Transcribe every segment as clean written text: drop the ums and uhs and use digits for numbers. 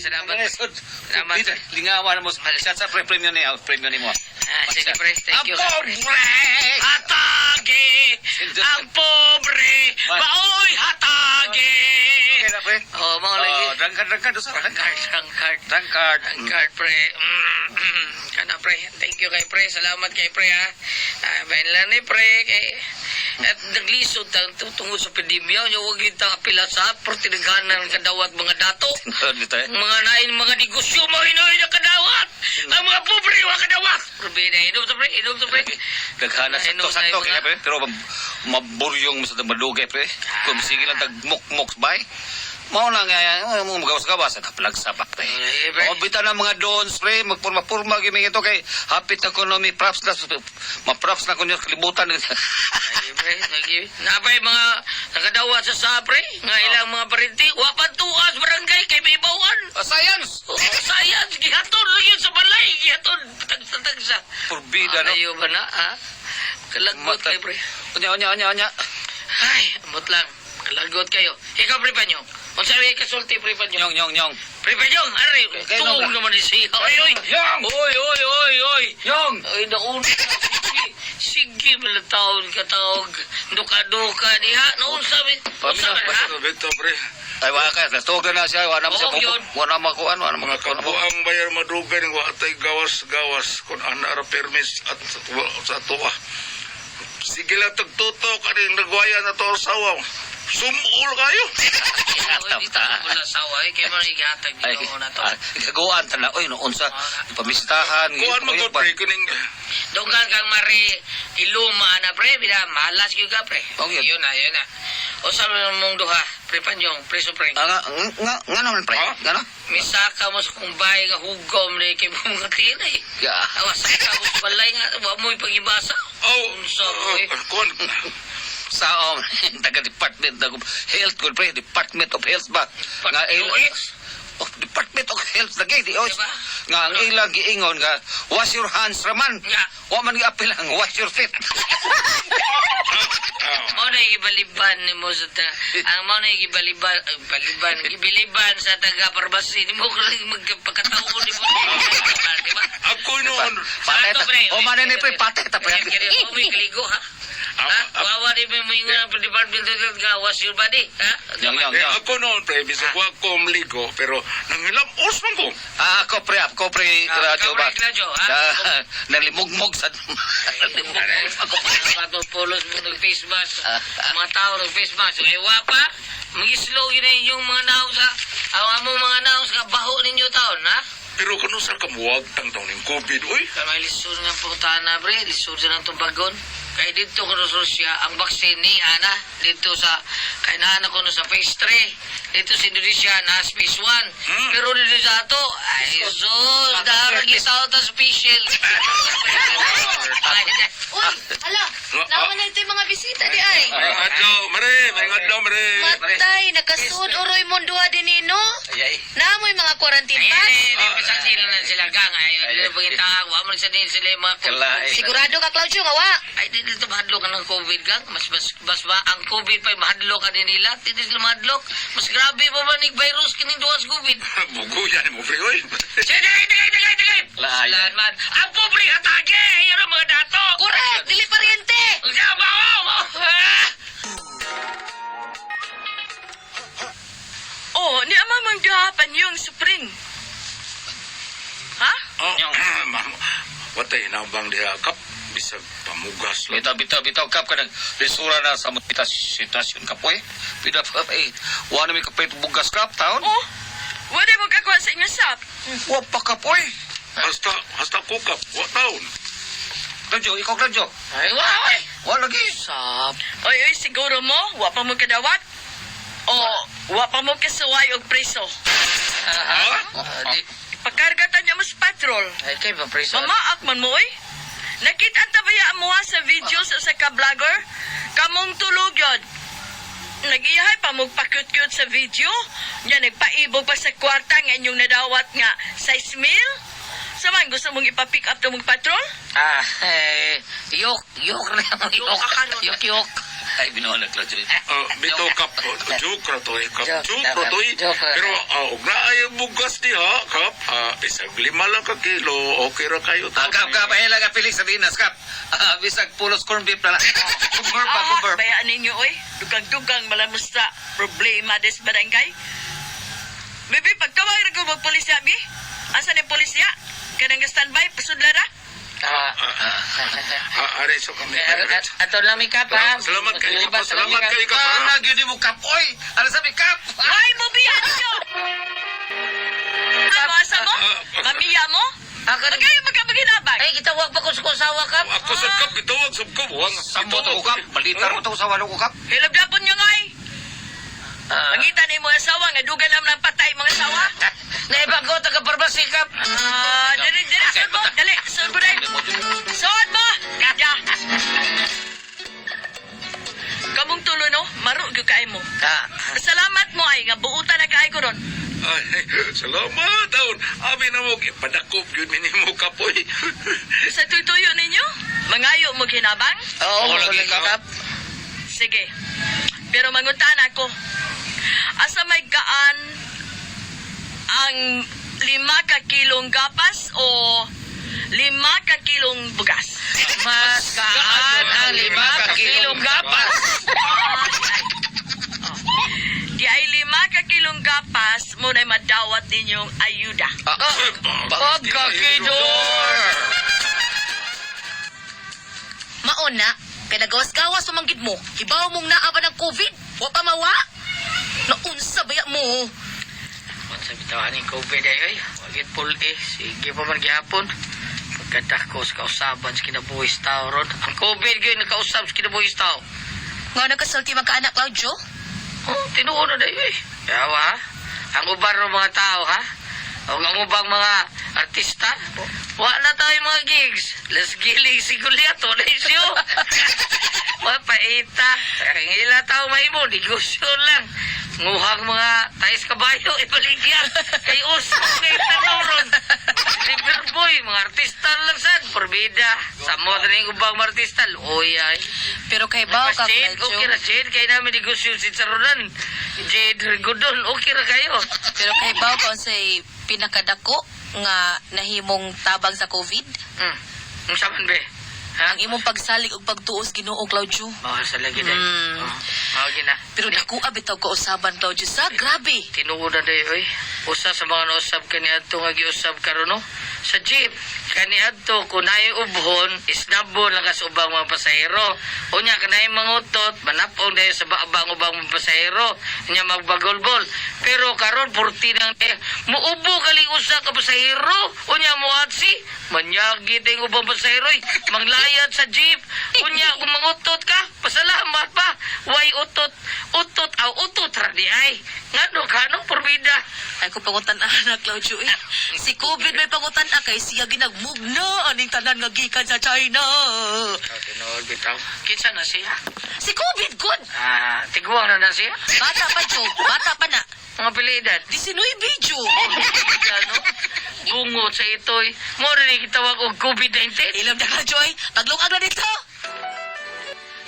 Salamat. Salamat. Lingawan mo. Sa pre premium niya, premium nimo. Ah, sige, pre. Thank you. Ang pobre! Hatagi! Ang pobre! Baoy, hatagi! Okay na, pre. Oh, mao lagi. Oh, drunkard, drunkard, usa, drunkard. Drunkard, drunkard. Drunkard. Drunkard, pre. Kana, pre. Thank you kay pre. Salamat kay pre, ha. Ah, bayan lang ni pre. Kay, at naglisod ta tungod sa pandemya. Nya wag kita apila sa portinaganan kadawat mga dato. Dito eh. Mga nain mga negosyo mga hinoy na kadawat. Ang mga pobre wa kadawat. Pre, na inom to pre, inom to pre. Daghana Inom sakto na sakto yung kay mga- pre, pero maburyong mo sa madugay, pre. Kung sige lang tag mukmok bay. Mao na nga yan, mo magawas-gawas at haplag sa pa, pre. Ay, pre. O bitaw na mga dons, pre, magpurma-purma gyud ito kay hapit economy props na ma-props na kunyo kalibutan. Ay, pre, lagi. Napay mga nakadawat sa sapre, nga ilang mga parinti, wa pa tuas barangay kay may bawan. Ah, science. Oh, science, gihaton lagi sa balay, gihaton tagsa-tagsa. Purbida no. Ayaw ba na, ha? Kalagot kayo, pre. Unya unya unya unya. Ay, amot lang. Kalagot kayo. Ikaw, pre Panyo. Unsa may kasulti, pre Panyo? Nyong nyong nyong. Pre Panyo, are, Kay tuog nung- naman ni siya. Oy, oy. Nyong! Oy, oy, oy, oy. Nyong! Ay, nauna. Sige, sige, mga taon katawag. Duka-duka diha. Naunsa, mi. Unsa man, ha? Bito, pre. Ay wala ka, natuog na siya, wala mo siya, Oo, yun. wala mo kuan, wala mo Mga kuan. kabuang bayar madugay ng watay gawas-gawas kung ana ra permis at sa tuwa. Sige lang tagtutok aning nagwaya na to asawa. Sumul kayo. Ay, dito na wala sawa. Ay, kaya mo na igihatag Ay, dito na to. ah, gaguan ta na, oy, no, unsa, pamistahan, Kuan man gud, pre, kuning Donggan kang mari iluma na pre, bila malas gyud ka pre. Oh, yun. Yun na, yun na. Usa man mong duha, pre Panyong, pre Supre. Ah, nga, nga, nga naman, pre. Ha? Nga no? Misaka mo sa kumbay nga hugom ni kay mga tinay. Ya. Awa saka mo sa balay nga wa mo ipagibasa. Oh, Unsa mo eh. kuan Sa taga Department of Health, good pre, Department of Health ba? Nga, OX. Oh, Department of Health lagi di oh. Diba? Nga ang ilang giingon nga wash your hands raman. Nga. Wa man giapil ang wash your feet. Mao na gibaliban nimo sa ta, ang mao na gibaliban ay, baliban gibiliban sa taga parbasi nimo kung magpakatao nimo. Di ba? Ako noon. Patay ta. Sa ato, pre. O man ni pre, patay ta pre. Umi kaligo ha. Ha? Wawa di mo moingon ang department of health nga wash your body, ha? Yang yang Eh, yang. ako noon, pre, bisag wa ko mligo, pero nanghilam-os man ko. Ah, ako pre, ako pre, Ah, radyo ikaw, ba? pre, radyo, ha? Na, nalimugmog sa nalimugmog ako. Pato pulos mo nag face mask. Mga tao nag face mask. Ay wa pa. Mag-slow yun na inyong mga naong sa ang among mga naong sa baho ninyo taon, ha? Pero kuno sa kamuwag tang taon ng COVID, uy. Kamay lisod nga putana pre, lisod sa nang tumbagon. Kay dito ko sa Rusya, ang vaccine ni ana dito sa kay naana ko no sa phase 3. Dito sa Indonesia na phase 1. Pero dito sa ato, ay sus, dahil gisaw ta special. Ay, Uy, hala, naman na ito yung mga bisita di ay. May adlaw, mare, may adlaw, mare. Matay, nakasud uroy mong duha din nino. Ay, ay. Naamoy mga quarantine Ay, pass. ay, ay, sila na sila gang. Ay, ay, pagintang, wa man sa din sila yung mga Kalae. Sigurado ka, Claudio, nga wa. Ay, di dito mahadlok ang COVID gang. Mas, mas, mas ba, ang COVID pa mahadlok ka din nila. Di sila mahadlok. Mas grabe pa man yung virus kining duwas COVID. Buguyan mo, pre, uy. Sige, tagay, tagay, tagay, tagay! Layo. Slaan man. Ang pobre hatage! Ayun ang mga dato! Correct, dili pariente. Ang kabaw! Ah! Oh, ni ama mang duha yung supring. Ha? Oh, ma'am, watay nabang diha kap bisag pamugas lang. Bitaw, bitaw, bitaw, kap ka nang lisura na sa mga sitwasyon ka po eh. Bitaw, eh, wala may kapit bugas kap, taon. Oh, wala mo kakuha sa inyo sap. Wa pa ka po eh. Hasta hasta ko kap, wa taon. Radyo, ikaw radyo. Ay, wow, ay! Wala lagi. Sap. Oy, oy, siguro mo, wa pa mo kadawat. O, wa pa mo kasuway og preso. Ha? Ah, di. Pakargatan niya mo sa patrol. Ay, kay pa preso. Mamaak man mo, oy. Nakita ang tabaya mo ha sa video sa usa ka vlogger. Kamong tulog yun. Nag-iyahay pa mo pakyut-kyut sa video. Nya nagpaibog pa sa kwarta nga inyong nadawat nga size mil. Sa man gusto mong ipa-pick up to mong patrol? Ah, eh, yok, yok na. Yok, Yok, yok, yok. Ay, binuo na, Claudio. Ah, bitaw kap, joke ra to eh, kap, Joke, joke ra to eh. joke ra. Pero og naay bugas diha, kap, isang 5 lang ka kilo, okay ra kayo Ah, kap, kap, ay lang, Felix Sardinas, kap. Ah, bisag pulos corn beef na lang. Kumber pa, Ah, kumber. bayaan ninyo, oy. Dugang-dugang malamusta problema des barangay. Bibi, pagtawag ra ko magpulisya, bi. Asa ni pulisya? Kanang standby, pasudla ra. Ah. Ah, are so kami. Ato lang mi kap ha. Salamat kayo, kap. Libas lang mi, Salamat Kap. kayo, kap. Ah, nagyod mo, kap, oy. Ano sabi, kap? Ay, mo biya ninyo! Amo, asa mo? Mamiya mo? Ako rin. Magayo magkapaginabag. Ay, gitawag pa ko sa kusawa kap. Ako sa kap, gitawag sa kap. Wang, Sambo to ko, kap. Balita mo to sa walo ko, kap. Hilab lapon nyo ngay. Ah. Mangita na yung mga asawa, nga dugan naman ang patay mga asawa. Naibago taga pharmacy kap. Ah, dali, dali, sud mo. Dali, sud mo dali. Sud mo! Tidya. Kamong tulo no, maro gyud kaay mo. Ah. Salamat mo ay nga buutan na kaay ko ron. Ay, salamat taon. Abi na mo, padakop yun minimo kapoy. Sa tuytuyo ninyo, mangayo mo hinabang. Oo, Oo, lagi, kap. Sige. Pero mangutan ako. Asa may gaan ang 5 ka kilong gapas o 5 ka kilong bugas? Mas gaan ang 5 ka kilong gapas. Oh. Di ay 5 ka kilong gapas mo na madawat ninyong ayuda. Ah, Pagkakidor! Mauna, kay nagawas-gawas pamanggid mo. Hibaw mong naa pa ng COVID. Wa pa mawa. Naunsa baya mo. Unsa bitaw aning COVID ay oy. Wagit pul eh. Sige pa man gihapon. Pagkadako sa kausaban sa kinabuhis tao ron. Ang COVID gyud nakausab sa kinabuhis tao. Nga nagkasulti magkaanak, Claudio? Oh, tinuod na dayo eh. Yawa ha? Ang uban ng mga tao ha? O ang ubang mga artista? Wa na tayo mga gigs. Let's giling si Goliath. Wala isyo. Wa paita. Ang ila tao mahimo. Negosyo lang. Nguhang mga tais kabayo. Ibaligya. Kay uso. Kay tanoron. River boy. Mga artista lang sad. Porbida. Sa mo na yung ubang mga artista. Luoy ay. Pero kay baw ka, Jade, Claudio. okay ra Jade. Kaya namin negosyo si Sarunan. Jade Rigodon, okay ra kayo. Pero kay baw ka unsay pinakadako nga nahimong tabang sa COVID? Ang saman be? Ha? Ang imong pagsalig ug pagtuos Ginoo, Claudio. Mawal sa lagi day. Oh, mao gina. Pero dako bitaw kausaban, Claudio, sa grabe. Tinuod na day oy. Usa sa mga nausab kaniadto nga giusab karon no. Sa jeep kaniadto kun naay ubhon, isnabon lang kas ubang mga pasahero. Unya kanay mangutot, manapong dayon sa baabang ubang mga pasahero. Unya magbagolbol. Pero karon 40 nang eh, muubo kaling usa ka pasahero. Unya moatsi, manyagi dayong ubang pasahero. Oy. Manglayad sa jeep. Unya kung mangutot ka, pasalamat pa. Way utot, utot aw utot ra di ay. Ngano kano porbida. Ay ko pangutan na, Claudio eh. Si COVID may pangutan kay siya ginagmugna aning tanan nga gikan sa China. Tinuod bitaw. Kinsa na siya? Si COVID good. Ah, tiguang na na siya. Bata pa, Joe. Bata pa na. Mga pilidad. 19, Joe. Ano? Bungot sa itoy. Mo rin gitawag og COVID-19. Ilam na ka, Joy. Paglungag na dito.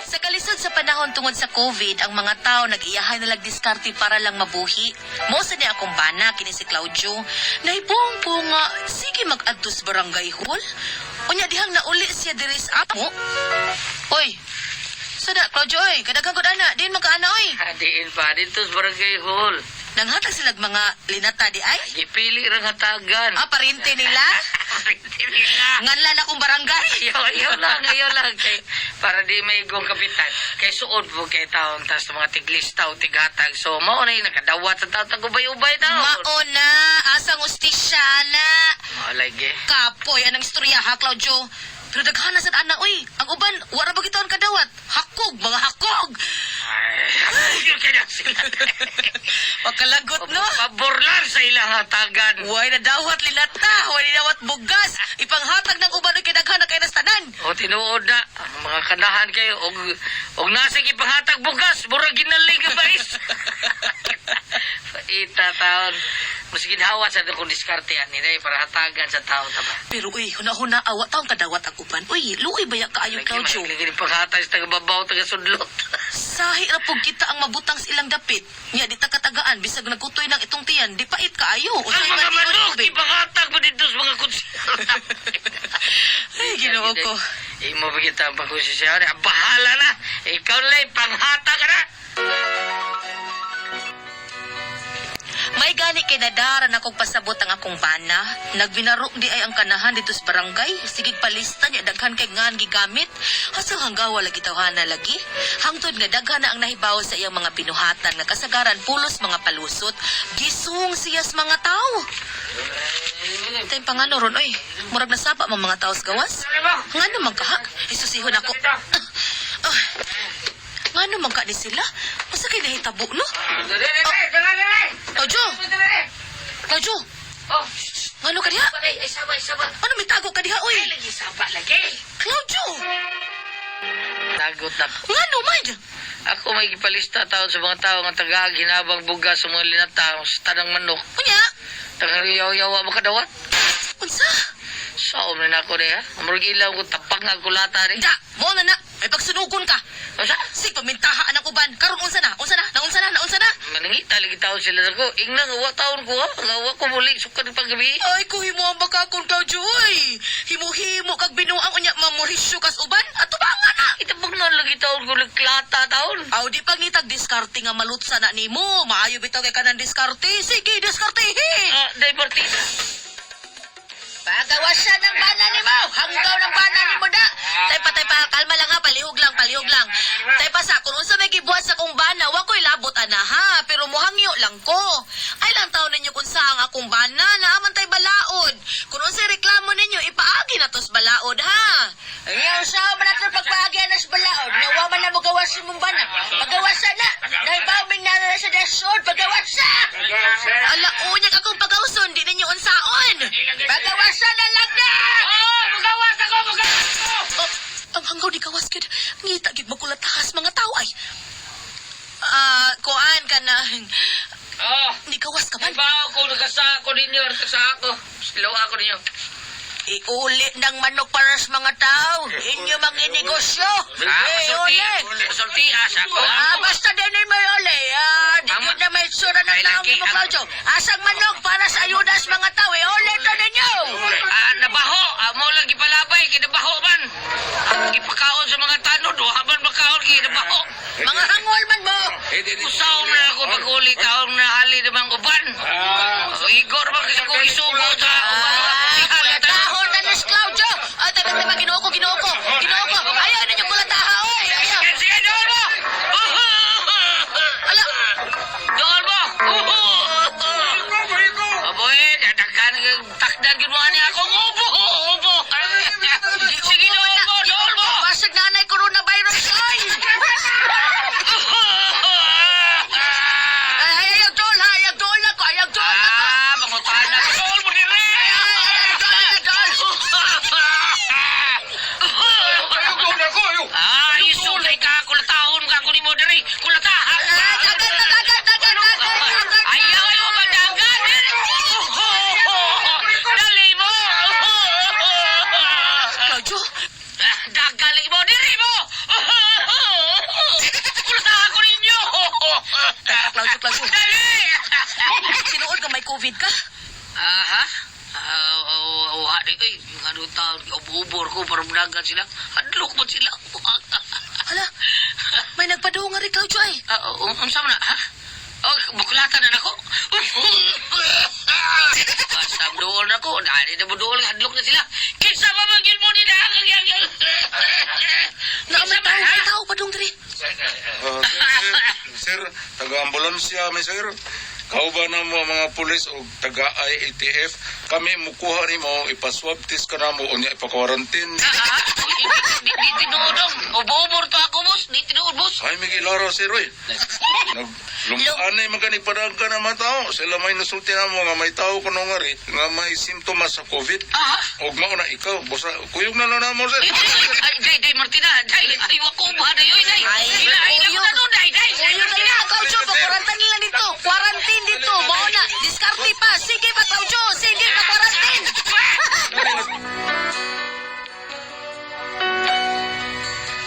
Sa kalisod sa panahon tungod sa COVID, ang mga tao nag-iyahay na diskarte para lang mabuhi. Mo sa ni akong bana, kini si Claudio. Nahibong po nga, sige mag-adto sa barangay hall. Unya dihang nauli siya diri sa amo. Oy, sada Claudio oy, kadaghan ko ana, diin magkaana oy. Diin pa dito sa barangay hall. Nanghatag silag mga linata di ay. Gipili ra hatagan. Ah, parente nila. Parente nila. Nganlan akong barangay. Ayaw, ayaw lang, ayaw lang. Kay, para di may igong kapitan. Kay suod po kay taon, tas mga tiglista o tighatag. So, mao na yung nakadawat sa taon, tagubay-ubay taon. Mauna, asang ustisya na. Mao lagi. Kapoy, anang istorya ha, Claudio? Pero daghan na sad ana, uy. Ang uban, wara ba gitaon kadawat? Hakog, mga hakog. Ay, yun kaya sila. Makalagot, no? Pabor lang sa ilang hatagan. Way na dawat lilata, way na dawat bugas. Ipanghatag ng uban, uy, kay daghan na kay tanan. O tinuod na, ang mga kanahan kayo, og, og nasa gipanghatag bugas, murag ginalig ang mais. Paita taon. Mas ginhawa sa akong diskarte ani day para hatagan sa tao ta ba. Pero uy, huna-huna awa taong kadawat ang uban. Uy, luoy baya kaayo Lagi Claudio. man lagi paghatag sa taga-babaw, taga-sudlot. Sahi ra pug kita ang mabutang sa ilang dapit. Nya di ta katagaan bisag nagkutoy lang itong tiyan, di pait kaayo. Ang Unsay mga man manok, tubig. ipanghatag mo dito sa mga kutsilyo. Ay, Ginoo ko. Imo ba kita ang pagkusisya? Bahala na! Ikaw na lang, panghatag ka na! May gani kay nadara na kong pasabot ang akong bana. Nagbinarok di ay ang kanahan dito sa barangay. Sige palista niya daghan kay ngan gigamit. Hasang hanggawa lagi tawhana lagi. Hangtod nga daghan na ang nahibaw sa iyang mga binuhatan nga kasagaran pulos mga palusot. Gisung siya sa mga tao. Tay pangano ron oy. Murag nasaba man mga tao sa gawas. Ngano man kaha? Isusihon ako. Ah, ngano man ka ni sila? Unsa kay nahitabo no? Claudio! Claudio! Oh, Ngano ka diha? ay, saba, saba. Ano may tago ka diha oy? Ay, lagi saba, lagi. Claudio! Tagot na. Ngano man? Ako may gipalista taon sa mga tao nga tagaag hinabang bugas sa mga linataw sa tanang manok. Unya? Tagayaw-yawa makadawat. Unsa? Saom na nako niya. Murag ilaw ko tapak nga kulata ni. Da, mo na na. May pagsunugon ka. Unsa? Sig pamintahaan ang uban. Karon unsa na? Unsa na? Naunsa na? Naunsa na? Manangita lagi taon sila nako. Ingna nga wa taon ko ha. Nga wa ko muli sukad paggabi. Ay, kuhimo ang bakakon, Claudio, oy. Himo-himo kag binuang unya mamorisyo kas uban. Ato ba nga na? Itabang na lagi taon ko nagklata taon. Aw, di pangitag diskarte nga malutsa na nimo. Maayo bitaw kay kanang diskarte. Sige, diskartehe. Ah, Day Martin. Pagawasan ng bana nimo. Hanggaw ng bana nimo da. Tay pa, tay pa, kalma lang ha, palihog lang, palihog lang. Tay pa sa kung unsa may gibuhat sa kong bana, wa ko'y labot ana ha, pero muhangyo lang ko. Ay lang taon ninyo kung saan ang akong bana, naaman tay balaod. Kung unsay reklamo ninyo, ipaagi na tos balaod ha. Ayaw sa man ato pagpaagi na sa balaod. Nawa man na magawas si mong bana. Pagawasa na. Naibawing na na sa dasod. Pagawasa! Ala, unyag akong pagawson, di ninyo unsaon. Pagawasa na lang na! Oh, mugawas ako, mugawas ako. Oh, ang hanggaw di kawas gid. Ngita gid makulatahas mga tao ay. Ah, kuan ka na. Oh, Ni kawas ka man. Ibaw ko, nagkasa ako ninyo, nagkasa ako. Slow ako ninyo. Iuli ng manok para sa mga tao. Inyo mang inegosyo. Ah, Iuli. masulti, masulti, asa ko. Ah, basta din may uli. Ah, di Ang- yun na may tsura ng Ay, taong lagi, mo, ang- Claudio. Asang manok para sa ayuda sa mga tao. Iuli to ninyo. Ah, nabaho. Ah, mo lang gipalabay, kinabaho man. Ang gipakaon sa mga tanod, wa man makaon, kinabaho. Mga hangol man mo. Usaw na ako pag-uli taong nahali namang uban. Oh, Igor man kasi kung isugo sa uban. Ah, kulatahon na ni Claudio. Ay, tabi tabi, Ginoo ko, Ginoo ko. Ginoo ko. Ayaw ninyo kulataha, oy. Ayaw. Sige, sige, doon mo! Ala, Doon mo! Aboy, dadaghan, takdan gid mo ani akong ubo, ubo. Sige, doon mo, doon mo! Basag nanay coronavirus. Ay! Ay, ay, ayaw dool ha. Ayaw dool ako. Ayaw dool ako. Ah, mangutan na. Doon mo dire! Ayaw dool, ayaw dool. Ah, isugay ka, kulatahon ka, kunin mo diri, kulatahan ka. Ah, dagan, dagan, dagan, dagan, dagan. Ayaw, ayaw, madagan! Dali mo! Claudio. Dagan mo, diri mo! Kulatahan ko ninyo! Teka, Claudio, Claudio. Dali! Tinuod ka may COVID ka? Aha. Ah, oh, oh, di ay, ano taon, ubor ko para mudagan sila. Hadlok mo sila. Hala, may nagpaduho nga rin, Claudio ay. Ah, unsa man na, ha? Oh, buklatan na nako. Basta dool na ko, dali na mo dool, hadlok na sila. Kinsa pa man gyud mo ni na Na may tao pa dong diri. Ah, sir, sir, taga-ambulansya mi sir. Kauban na mo ang mga pulis o taga IATF. Kami mukuha nimo ipaswab test ka namo unya ipa-quarantine. Di di tinuod Ubor to ako, boss. Di tinuod, boss. Ay, may gilara sir oy. Naglumpaan na magani padagka na mga tao. Sila may nasulti na mo nga may tao kuno nga ri nga may simptomas sa COVID. Ah, Og mao na ikaw, bosa kuyog na lang na mo sir. Ay, ay, day, day, Martina, day, ay, wako ba na yun, day? Ay, Ay, ay, kuyo. naku na doon, day, day, day, Kuyo Martina. dali na, Claudio. Pag-quarantine lang dito. Quarantine dito. Mao na. Diskarte pa.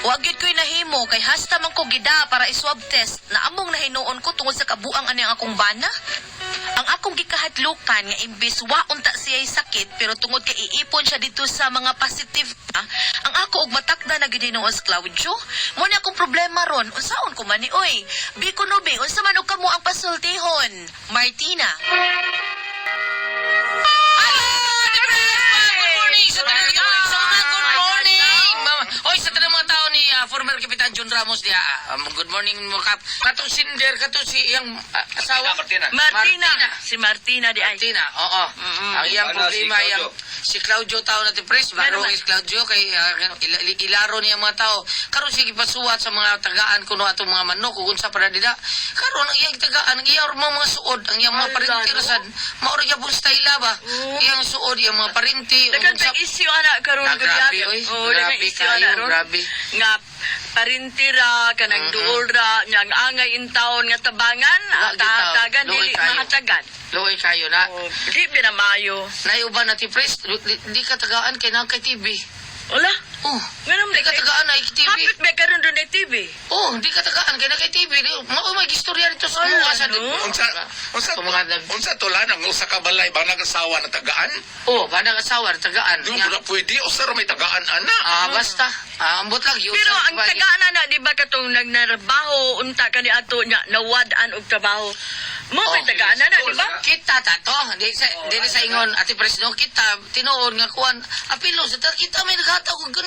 Wa gyud ko'y nahimo kay hasta man ko gida para i-swab test na among nahinuon ko tungod sa kabuang ani ang akong bana. Ang akong gikahadlukan nga imbis wa unta siya'y sakit pero tungod kay iipon siya dito sa mga positive na, ang ako og matakda na gyud hinuon si Claudio. Mo na akong problema ron, unsaon ko man ni oy. Biko no be, unsa man og kamo ang pasultihon? Martina. Hello, good morning sa tanan nga mga igsoon. Good morning. Ma'am. Oy, sa tanan mga tao ni former Kapitan John Ramos diha. Good morning mo kap. Katong sinder, katong si iyang asawa. Martina. Martina. Si Martina di ay. Martina, oo. Ang iyang Ano, si problema, iyang si Claudio tao na pres, baro Meron ba? kay Claudio kay ilaro niya ang mga tao. Karon sige pasuwat sa mga tagaan kuno atong mga manok ug unsa para dida. Karon ang iyang tagaan, ang iyang mga suod, ang iyang mga Ala, parinti no? rasad, mao ra gyapon style ba? Iyang suod, iyang mga parinti, ug Daghang unsa tag issue ana karon Ah, grabe, gyud. oy. Oo, daghang Grabe issue ana kayo, ron. grabe. Nga parintira kanang duol ra nya ang angay in taon nga tabangan, Wa, gitaw. tagan Luoy dili kayo. mahatagan. Luoy kayo na. Oh, di ba na maayo? Naiuban na ti pres, di ka tagaan kay nang kay TV. Wala. Oh, Ganun di ka tagaan ay TV. Hapit ba karon doon ay TV? Oh, di ka tagaan kay na kay TV. Di, mao may gistorya dito sa Ala, mga sa no? Unsa unsa Sa mga nag- unsa tulan ang usa ka balay ba nag-asawa na tagaan? Oh, banang asawa tagaan. Di Nga. mo na pwede usa ra may tagaan ana. Ah, basta. Ah, ambot lang yun. Pero ang tagaan na, di ba katong nagnarbaho unta kani ato nya nawad-an og trabaho. Mo may Oh. tagaan na, di ba? Kita ta to, di sa ingon ati presidente kita tinuod nga kuan apilo sa ta kita may naghatag og ganing.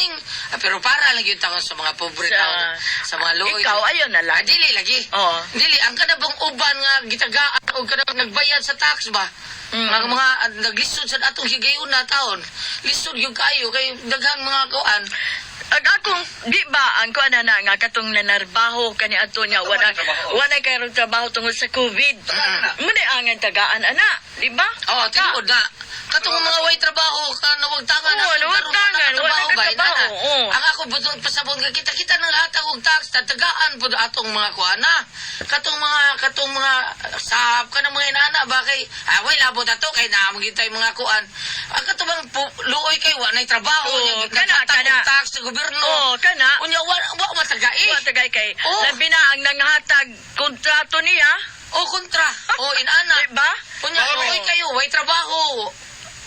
Ah, pero para lang yun taon sa mga pobre taon sa mga luoy. Ikaw ayaw na Ah, lang. dili lagi. Oo. Dili ang kanabang uban nga gitagaan og kanang nagbayad sa tax ba. Mga naglisod sa atong higayuna taon. Lisod yung kayo kay daghang mga kuan. Ag akong di ba ang kuan na nga katong nanarbaho kani ato nya wala wala kay trabaho tungod sa COVID. Mo na ang tagaan ana, di ba? Oh, tinuod na. Katong mga way trabaho ka nawag tangan Oo, nawag tangan, wala ba katrabaho, oo. Ang ako butong pasabon ka kita kita ng lahat og tax tatagaan pud atong mga kuana. Katong mga sahap ka ng mga inana ba kay way labot ato kay naa mo gitay mga kuan. Ang katong bang luoy kay wa nay trabaho Oo, nya kana, naghatag kana. og tax sa gobyerno. Oo, kana. Unya wa matagay. Wa tagay kay Oo. labi na ang nanghatag kontrato niya, O kontra. O inana. di ba? Unya, Oo. luoy kayo, way trabaho.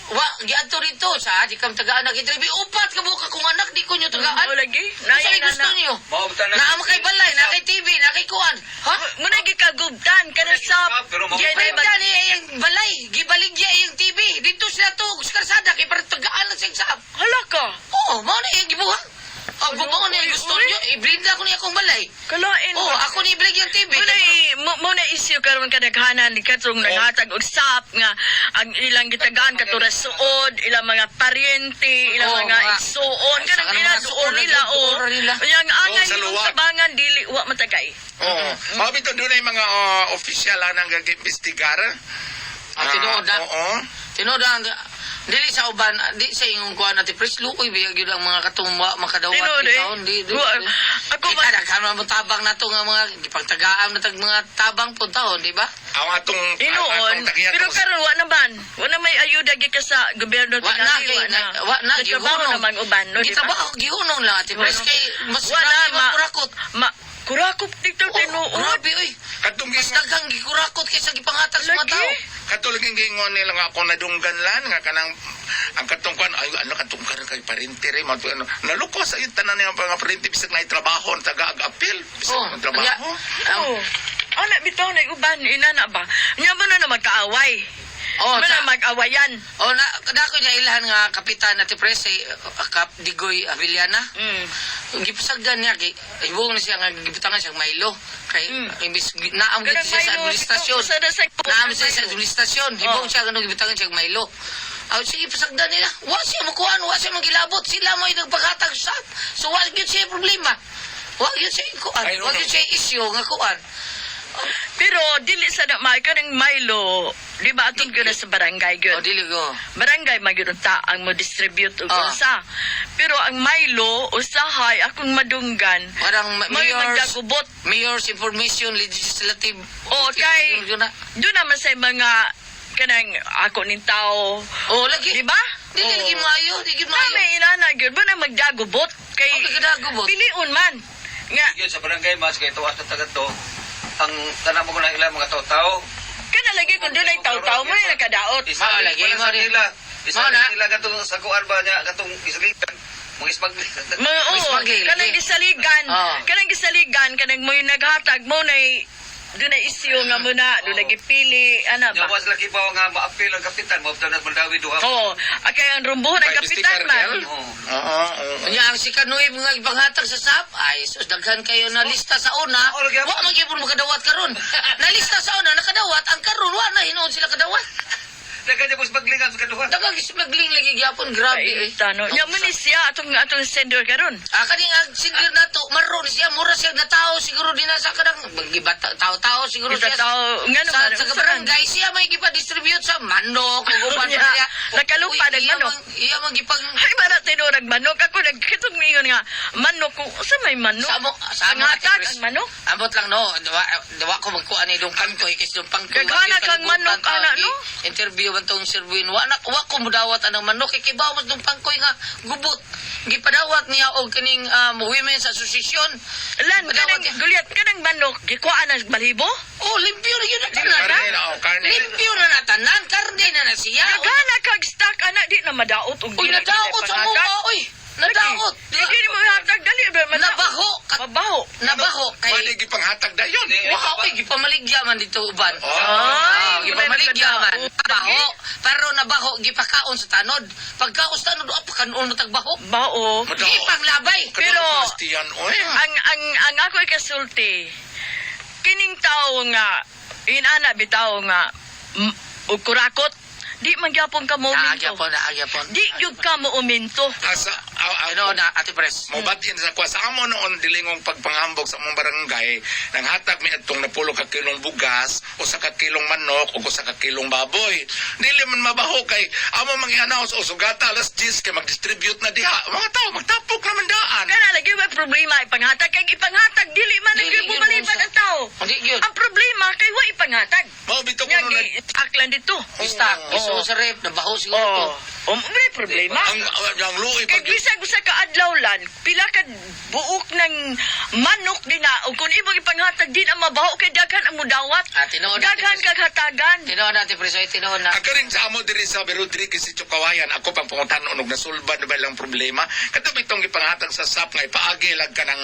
Wa, giadto rito sa di kam tagaan nag-interview. Upat ka buka kung anak di ko nyo tagaan. Oo, lagi. Unsa Naay gusto na. niyo? Mao ba tanan- Naa kay balay, naa kay TV, naa kay kuan. Ha? Muna gikagubtan kana sa Pero mao- Di ay Gibaligya ni iyang balay, gibaligya iyang TV. Dito sila to sa kalsada kay para tagaan lang siyang saab. Hala ka. Oo, mao na iyang gibuhat. Oh, mao na iyang gusto Uy, uy. niyo, ibrinda ko niya akong balay. Kalain. Oh, ako ni ibaligya ang TV. Muna issue karon kadaghanan ni katong nanghatag og SAP nga ang ilang gitagaan katura suod, ilang mga paryente, ilang Oo, mga igsuon, Ay, kanang sa ila mga duol suod na nila jud, o. duol nila. Yang angay Oo, sa yung luwag. tabangan dili wa matagay. Oo. Mao bitaw dunay mga opisyal ang nag-imbestigar. Ah, tinuod na. Oo. Tinuod ang dili sa uban, di sa ingong kuan ati pres luoy biya gyud ang mga katong wa makadawat Tinuod, eh. taon di di. Ako Ako ba- ba daghan man tabang nato nga mga gipagtagaan na tag mga tabang po taon, di ba? Ang atong ang Tinuon, atong tagiya pero tong- karon wa naman. Wa na may ayuda gikan sa gobyerno Wa na tingali, kay wa na Nagtrabaho gihunong. naman uban, no, di ba? Gitrabaho gihunong lang ati pres kay mas Wa na, grabe makurakot. Ma kurakot dito Oh, tinuod. grabe oy. Katong Mas daghang gikurakot kaysa gipanghatag sa mga Lagi. tao. Katulad ng gingon nila nga ako nadunggan lan nga kanang ang katong kuan ay ano katong karon kay parente rin mo ano naluko sa yung tanan nga mga parente bisag na trabaho taga apil bisag Oh, oh, trabaho. Oh. Ana bitaw na uban inana ba? Nya mo na na magkaaway. Oh, Mo na mag-awayan. Oh, na dako niya ilhan nga kapitan ati pres eh, Kap Digoy Avellana. Gipasagdan niya kay ibong na siya nga gibutangan siya Milo kay imbis naam gid Kanang siya sa Milo, administrasyon. sa Naam siya sa administrasyon. Ibong Oh. siya nga gibutangan siya Milo. Aw sige pasagdan nila. Wa siya makuan, wa siya magilabot. Sila mo nagpaghatag sa. So wa gyud siya problema. Wa gyud siya kuan. Ay, Wa gyud siya issue nga kuan. Pero dili sa na may kanang Milo, di ba atong gyud na sa barangay O gyud. dili ko. Barangay man gyud ta ang mo distribute og Ah. unsa. Pero ang Milo usahay akong madunggan. Parang May mayor's magdagubot. Mayor's Information Legislative. O kay Yun na. doon naman sa mga kanang ako ning tao. Oh, lagi. Di ba? Dili lagi maayo, di gyud Na maayo. may inana gyud ba na magdagubot kay Oh, magdagubot. Piliun man. Nga Yun sa barangay mas kay tuwas na taga to. Ang tanan mo na ilang mga tao-tao. Kana lagi kung dunay taw-taw mo na nakadaot. Isa Mao lagi, wala mao sa rin. nila. Isa Mao na. nila katong sa kuan ba niya katong isaligan. Mga smuggling. Mga oo, Smuggling, kanang lagi. gisaligan, Oo. kanang gisaligan, kanang mo'y naghatag mo na dunay isyu nga mo na, dunay gipili, ana Nya ba? was lagi ba nga maapil ang kapitan mo na Mandawi duha. Oo, akay ang rumbuhon ang Kay Mr. kapitan man. Cartel? Oo. Oo, oo. Unya ang si Kanoy mga ipanghatag sa SAP, ay sus daghan kayo na lista sa una. Oo, lagi ako. Wa man gyud makadawat karon. Nalista sa una nakadawat, ang karon wa na hinuon sila kadawat. Daghan niya po smuggling ang sa kaduha. Daghang smuggling lagi gyapon, grabe eh. Kainta, no? Nya mo ni siya atong sender karon. Ah, kaning ang singer na to, maroon siya, mura siya na tao siguro din na sa kanang gibata tao-tao siguro Kita siya. tao, ngano sa, man, sa saan? barangay siya may gipa-distribute sa manok ug uban Unya, pa siya. nakalupa Uy, ng iya manok. Iya man gipang Ay, mana tinurag manok. Ako nagkitong ingon nga, manok kung usa may manok. Sa mo, Ang Ate hatag Chris. ang manok. Ambot lang no, dawa ko magkuan ni dong pangkoy kay dong pangkoy. Gagana wa gyud kang kalibutan manok, ta, ana, gi- no? Interview man tong Sir Win. Wa na wa ko mudawat anang manok kay kibaw mas dong pangkoy nga gubot. Gipadawat niya og kining Women's Association. Lan, Padawat kanang niya. gulyat, kanang manok, gikuan ang balibo. Oh, limpyo na yun na tanan. Karne na, oh, karne. Limpyo na na tanan, karne na na siya. Gagana kag stock, ana, di na madaot. Og Uy, di na nadaot sa panghatag. mukha, uy. Nadaot. Lagi, di mo hatag, dali, ba, madaot. Nabaho. Mabaho. Nabaho kay Pwede gipanghatag dayon. Wa oy gipamaligya man dito uban. Ay, Ah, gipamaligya wala man. nagkadaot. Baho. Pero nabaho gipakaon sa tanod. Pagkaon sa tanod, pakanon mo tagbaho. Bao. Madaot. Gipanglabay. Pero- Pero oy. Ang ako ikasulti, kining tao nga, inana bitaw nga, og kurakot, di man gyapon ka mo Naagya uminto. po, naagya po. Di gyud ka mo uminto. Asa Ano na, Ate Pres? Mobatin sa kwa sa amo noon dilingong pagpanghambog sa among barangay nang hatag mi atong napulo ka kilong bugas usa ka kilong manok ug usa ka kilong baboy. Dili man mabaho kay amo mang i-announce o sugata alas 10 kay mag-distribute na diha. Mga tao magtapok naman daan. Kana lagi may problema ipanghatag kay ipanghatag dili man Dili lagi gyud bumaliban mo ang tao. Hindi gyud. Ang problema kay wa ipanghatag. Mao bitaw Nya kuno gi aklan dito. Bista, iso sa rep, nabaho siguro to. Oh, may problema. ang luoy Kay pag bisag usa ka adlaw lan, pila ka buok ng manok din na ug kung imong ipanghatag din ang mabaho kay daghan ang mudawat. Ah, tinuod na, Daghan Ate Pres. kag hatagan. Tinuod na, Ate Pres. Ay, tinuod na. Ang karing sa amo diri sa Rodriguez si Chukawayan, ako pang pangutan og nasulban na ba ilang problema. Kato bitong gipanghatag sa SAP nga ipaagi lang ka ng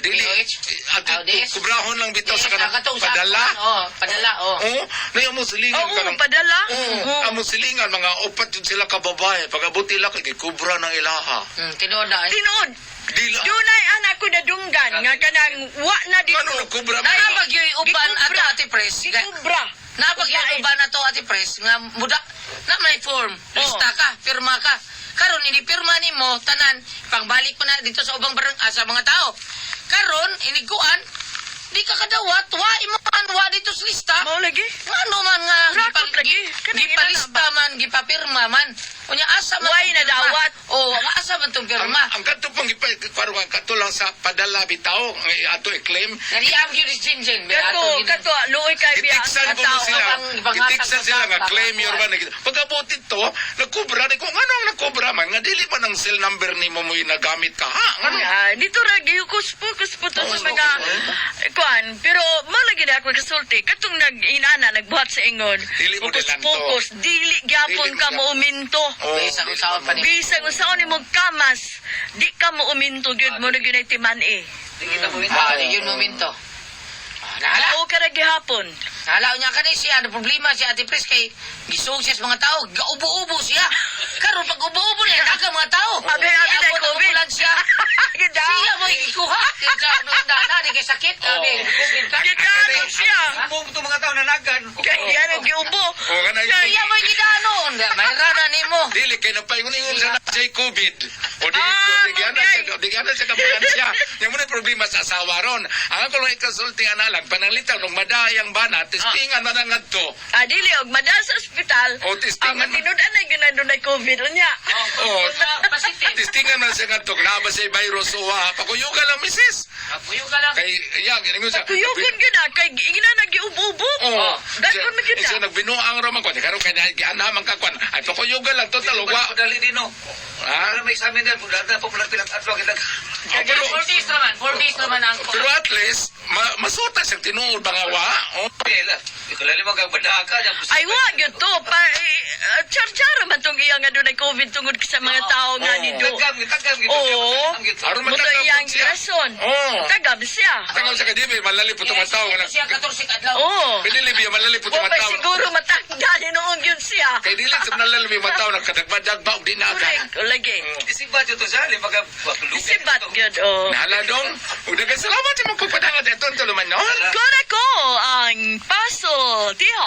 dili DOH? ato Ah, DS? kubrahon lang bitaw sa Yes, kanang ah, katong sa- padala. Oo, padala, oo. Oo, na amo silingan Oo, kanang padala. Oo, Oo. amo silingan mga upat jud sila ka babae. Pag-abuti lang kay gikubra ng ilaha. Tinuod na. Eh. Tinuod. Dila. Dunay anak ko nadunggan nga kanang wa na dito. Ngano nagkubra man? Naabag yung uban ato, Gikubra. Ate Pres. Gikubra. Napag yung uban na to, Ate Pres, nga muda, na may form, lista ka, pirma ka. Karon ini pirma nimo tanan, pangbalik mo na dito sa ubang barang ah, sa mga tao. Karon iniguan, di ka kadawat, wa imo man wa dito sa lista. Mao lagi. Ngano man nga Rakot lagi. Kanang gipalista man, gipapirma man. Unya asa man Way tong na pirma? dawat. Oh, ang asa man tong Ang, pirma. ang kadto pang gipa ang kadto lang sa padala bitaw nga ato i-claim. Naliam gyud si Jin Jin. Kato, kato, luoy kay biya. Gitiksan ko ang tao. sila. Ang Gitiksan sila nga sa- claim your one. Pag-abuti to, nagkubra. Di ko, ngano ang nagkubra man? Nga dili man ang cell number ni mo mo'y nagamit ka. Ha? Ngano? Ah, dito ra gihukus pokus po to sa mga kuan pero malagi na ako kasulti katong nag inana nagbuhat sa ingon Dili mo Hukus dilanto. pokus dili gyapon Dili mo ka mo uminto. Oh, Bisan dili unsaon pa mo. ni- Bisag unsaon nimo kamas di ka mo uminto gyud mo na gyud ay timan eh. Di kita mo Ah, di yun momento. Ah, nahala. O ka ra gihapon. Hala niya kani siya, ano problema si Ate Pres kay gisug siya sa mga tao, gaubo-ubo siya. Karon pag ubo-ubo niya, daga mga tao. Abi, abi, Iabot dahil ang COVID. ambulansya. Gida. Siya mo ikuha. Kaya ano na na di kay sakit, abi, COVID ka. Gidano siya. Sumbong to mga tao nanagan. Kay yan ang giubo. Oh, kanay. Siya mo gidano, may rana nimo. Dili kay napaingon-ingon sa na jay COVID. O di Ah, di gyana okay. siya. Di ka na siya ambulansya. Yung muna problema sa asawa ron. Ang ako lang ikasulti ana lang pananglitaw nung madayang bana, testingan man ang ngadto. Ah, dili og madal sa ospital. Oh, testingan. Ang matinud-an ay ginando na COVID unya. Oh, Positive. testingan man siya ngadto naa ba siya virus o wa. Pakuyugan lang, misis. Kapuyo ka lang. Kay yang ingon siya. Kuyugon gyud na kay ingna nagiubo-ubo. Oh, Dagkon man gyud siya na. nagbinuang ra man kwan. Karon kay gianha man ka kwan. Ay, pakuyugan lang total wa. Dali din, no? Ha? Para may examen din, dali na po pilang adlaw kita. Oh, pero, 4 days naman, 4 days naman ang pero at least masuta siyang tinuod ba nga wa? Oh. Ikulali mo kang badaka niya. Ay wa gyud to pa eh, char-char man tong iya nga dunay COVID tungod sa mga tao nga Oo. dito. Tagam, tagam, Oo. Aron Muto matagam iyang siya. rason. Oo. Tagam siya. Tagam siya kay di malalipot ang tao nga. Siya 14 adlaw. Oo. Pwede libi malalipot Wa ang pa tao. siguro matanggal noong yun siya. Kay dili sa malalipot ang tao nagkadagba-dagba og di na ka. Correct, o lagi. Isibat yun to siya, limaga Isibat gyud oh. Nahala dong. Ug daghang salamat sa imong pagpadangat atong tulumanon. Kura ko ang Paso Diho.